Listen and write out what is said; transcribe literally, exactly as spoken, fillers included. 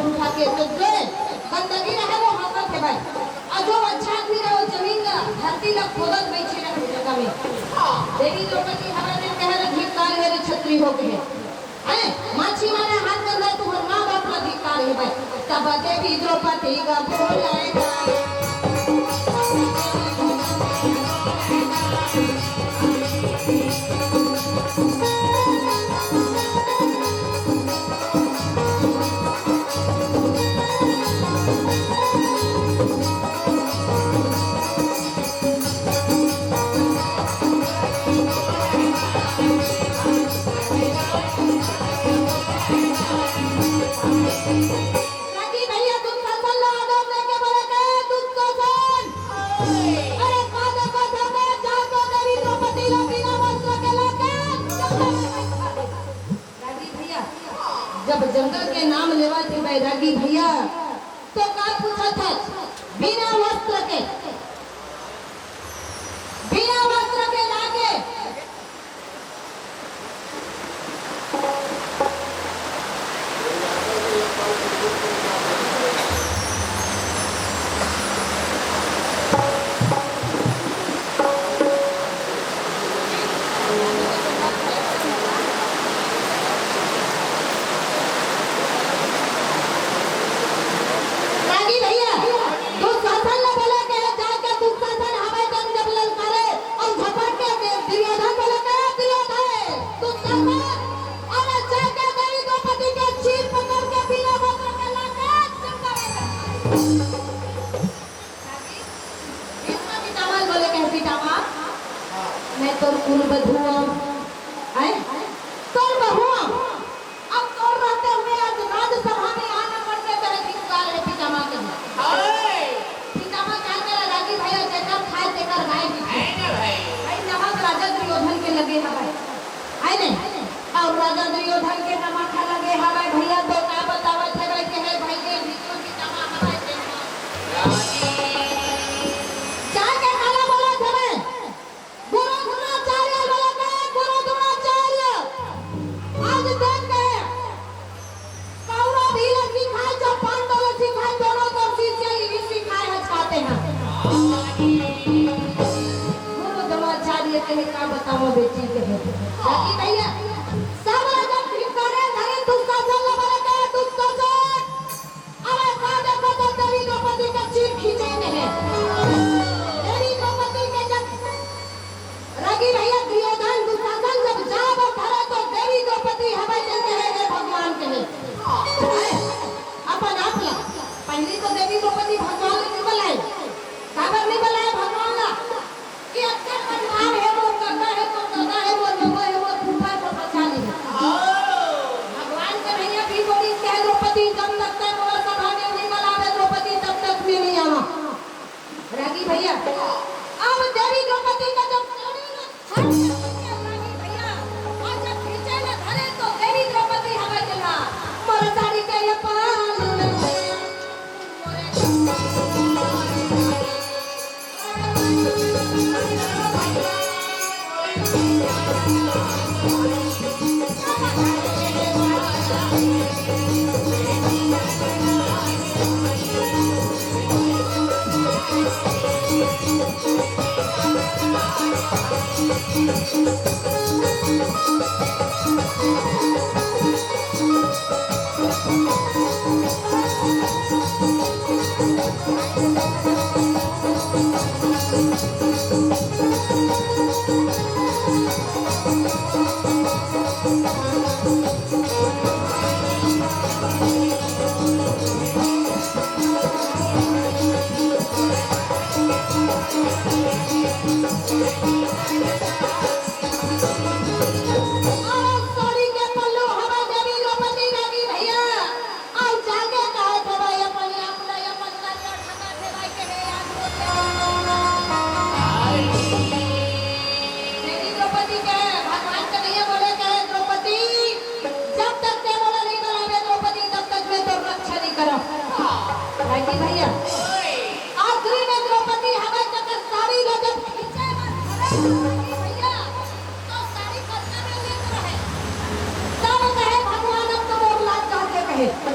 उठा के तो जो गंदगी रहे वो हाकत हे भाई। अउ जो अच्छा आदमी रहे वो जमीन ला, धरती ला खोदत बइठे रहे वो जगह में। देवी द्रौपदी हवय तेन कहे रे धिक्कार हे रे छत्री हो के। हैं? माछी मारे हाथ गंदा तुहर माँ बाप ला धिक्कार हे भाई। तब देवी द्रौपदी का बोलाए रागी भैया, दुशासन ला आदेश देके बोले के, दुशासन। अरे, का देखत हवे, जा तो देवी द्रौपदी ला बिना वस्त्र के लेके जंगल में बैठा दे। रागी भैया, जब जंगल के नाम लेवत हे बैरागी भैया, तो का पूछत हस? बिना वस्त्र के, बिना वस्त्र के लाके रागी भैया, दुशासन ला बोले के जाके दुशासन हवय तेन जब ललकारे अउ झपट के दुर्योधन बोले के, दुर्योधन, दुशासन, अरे जाके देवी द्रौपदी के चीर पकड़ के बिना वस्त्र के लाके जंगल में। भीष्म पितामह बोले के, पितामह, मैं तोर कुल बधुआ, हैं? तोर बहुआ। अब तोर रहते हुए आज राज्यसभा में आना पड़ के तेरे धिक्कार हे पितामह के। हाय। पितामह का तेरा रागी भैया जेकर खाए तेकर गाय भी। है ना भाई? भाई नमक राजा दुर्योधन के लगे हवय। है ने? अउ राजा दुर्योधन के नमक ह लगे हवय भैया, तो का बतावत हवय के हे भाई के भीष्म पितामह हवय तेन ह। जाके काला बोलत हवय, गुरु द्रोणाचार्य बोलत हे, गुरु द्रोणाचार्य, आज देख के कौरव भी ला सिखाए, जब पांडव ला सिखाए, दोनों तो शिष्य ही सिखाए ह चाहते हैं। गुरु द्रोणाचार्य कहे का बताओ बेटी कहे। बाकी भैया, सब जब भिखारे धरे दुशासन ला बोले के दुशासन, अरे का देखो तो देवी द्रौपदी का चीर खींचे के है। देवी द्रौपदी के जब रागी भैया दुर्योधन दुशासन जब जाब धरे तो देवी द्रौपदी हवय तेन कहे, "हे भगवान," कहे। अपन आप ला। पहिली तो देवी द्रौपदी भगवान ला नइ बलाय। काबर नइ बलाय भगवान ला? कि अतका परिवार हे, मोर कका हे, मोर ददा हे, मोर बबा हे, मोर फूफा हे, मोर पचाली हे। भगवान कन्हैया भी बोलिस कहे, "द्रौपदी, जब तक तैं मोला सभा में नइ बलाबे, द्रौपदी, तब तक मैं नइ आवां।" रागी भैया, अब देवी द्रौपदी का जब साड़ी में हाथ में पकड़ रागी भैया, और जब खींचे में धरे तो देवी द्रौपदी हवय तेन ह, मोर साड़ी के ये पाल, मोरे अरे साड़ी के पल्लू हवा देवी द्रौपदी रागी भैया। अउ जाके कहत हवय अपन आप ला अपन करिया ढका देवय के हे याद होते। देवी द्रौपदी के भगवान कन्हैया बोले के, "द्रौपदी, जब तक ते मोला नहीं बलाबे द्रौपदी, तब तक मैं तोर रक्षा नहीं करब।" रागी भैया, आखिरी में द्रौपदी हवय तेकर साड़ी ला जब खींचे बर धरे रागी भैया, तो साड़ी कतका में लेत रहे। तब कहे भगवान अब तो मोर लाग जाते कहे।